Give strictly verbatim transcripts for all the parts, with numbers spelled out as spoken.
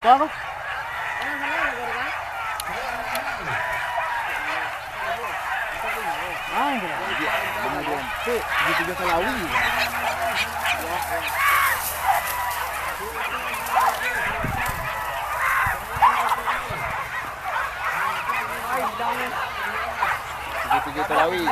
Apa? Ah, iya. Tujuh-tujuh Salawi. Tujuh-tujuh Salawi.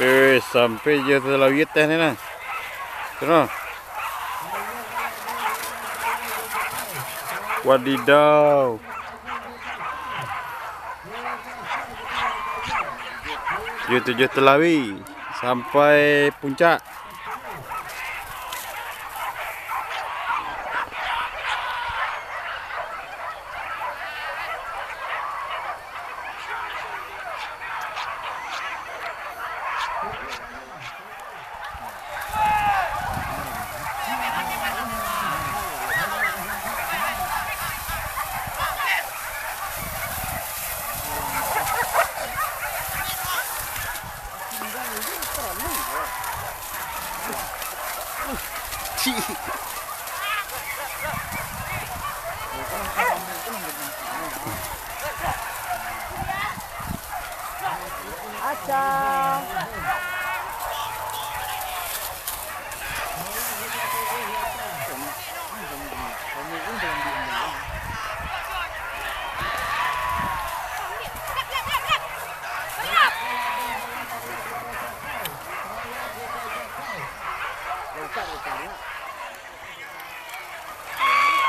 Weh, sampai jo Salawi teh ni nah. Tu nah. Wadidaw. Tujuah-tujuah Salawi sampai puncak.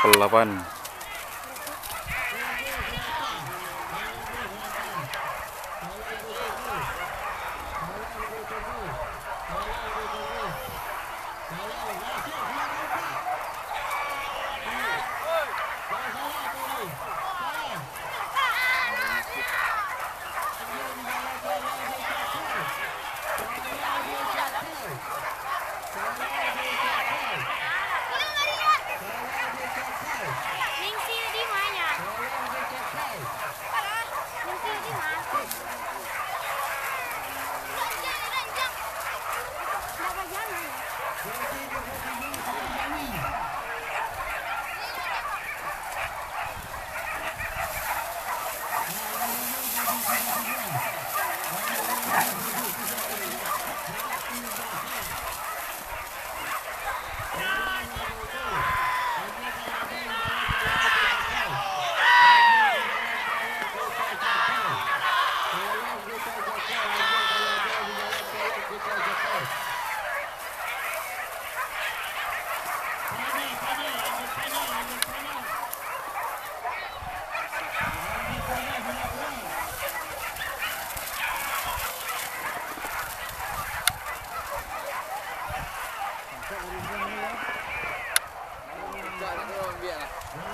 Lapan.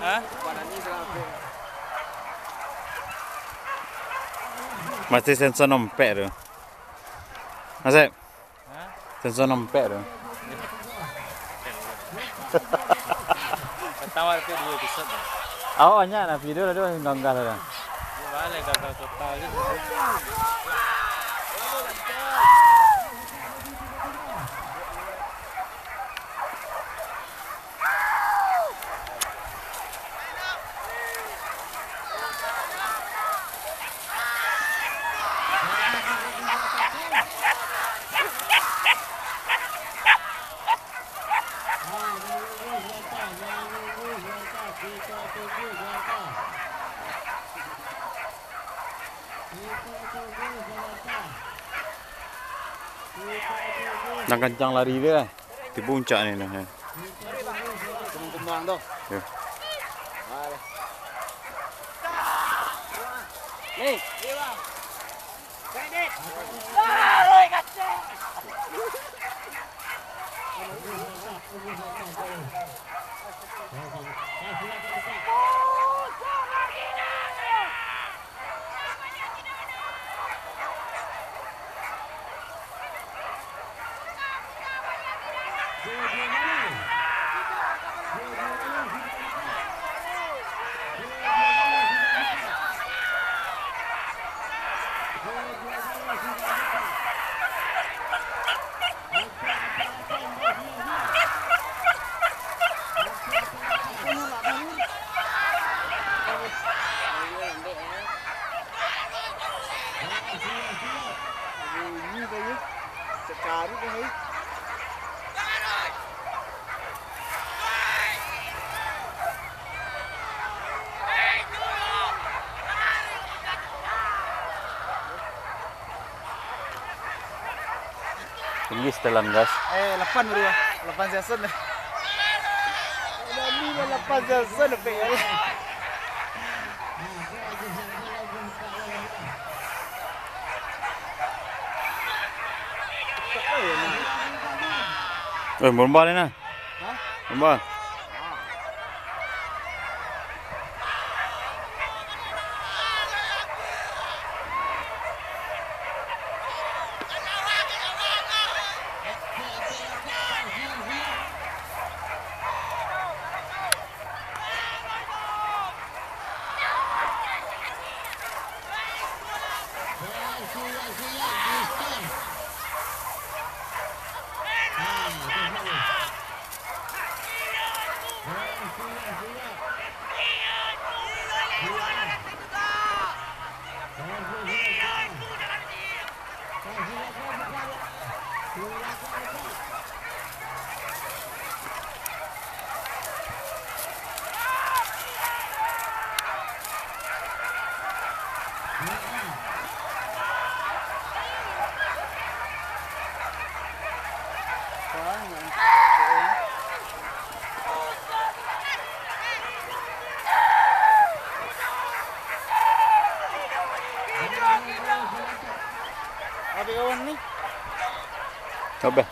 Hah? Masih sensor ompek tu. Masih. Hah? Sensor ompek tu. Pertama tapi dua episode tu. Awak banyak lah video lah tu, gagal lah. Dia balik gagal total je. Nan kancang lari tu lah. Di puncak ni nah, ya. Kembang-kembang tu. Ya. Alah. Ni. Tinggi setelan, guys. Eh, lapan baru, ah. Lapan season dah. Udah ni dah lapan season dah, Pek. Eh, bomba ni nah. Hah? Bomba. Coba.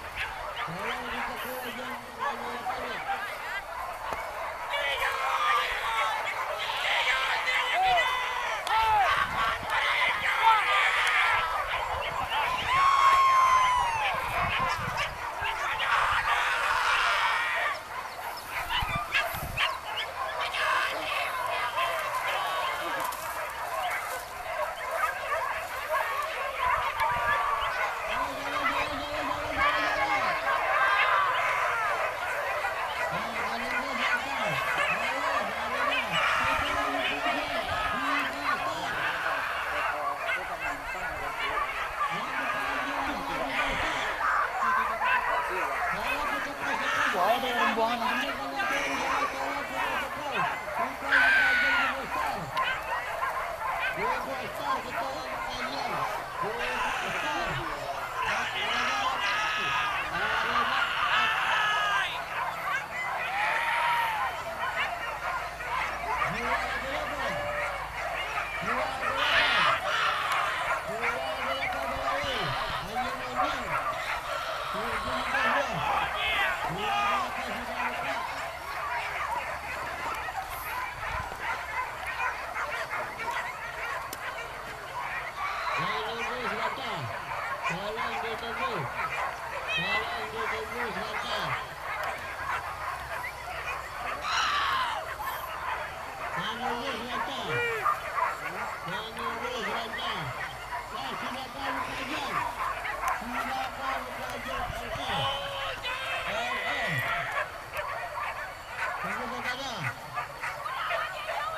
Tunggu saja.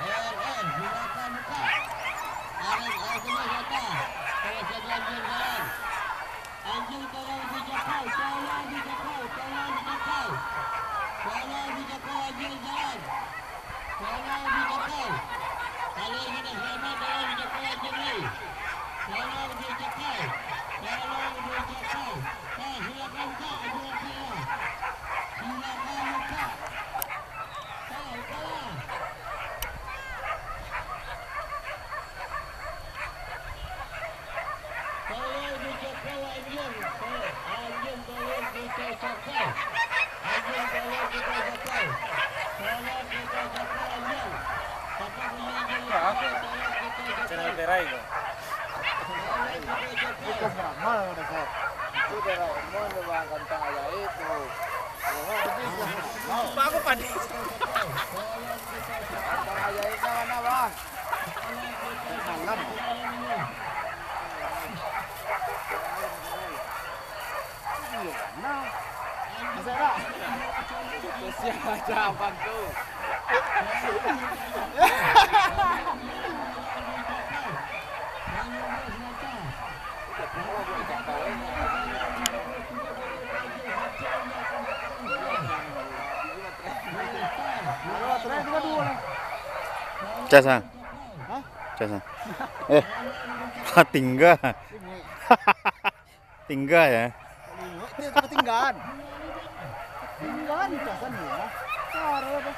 R R, silakan buka. Arif, eh, tunggu saja. Kalau saja anjing jalan. Anjing tolong dijangkau, tolong dijangkau, tolong dijangkau. Tolong dijangkau anjing jalan. Tolong dijangkau. Kalau ingin selamat, tolong dijangkau anjing ni. Tolong dijangkau. Tolong dijangkau. Eh, silakan buka anjing saya. Silakan buka. Tolong dijangkau anjing, anjing tolong kita jangkau. Anjing tolong kita jangkau. Tolong kita jangkau anjing. Apa bunyi anjing? Tolong kita jangkau. Channel Berai ko. Tolong kita jangkau. Itu Doraemon, Bang, kan tak ada itu. Bagus, Pak. Abang ajaib ka ma, Bang? Malam. Nah. Bisa tak? Kasihan aja abang tu. Cas, ah. Hah? Cas, ah. Eh, tingga. Tingga, ya. Tinggaan. Tinggaan, casan, ya. Cara apa?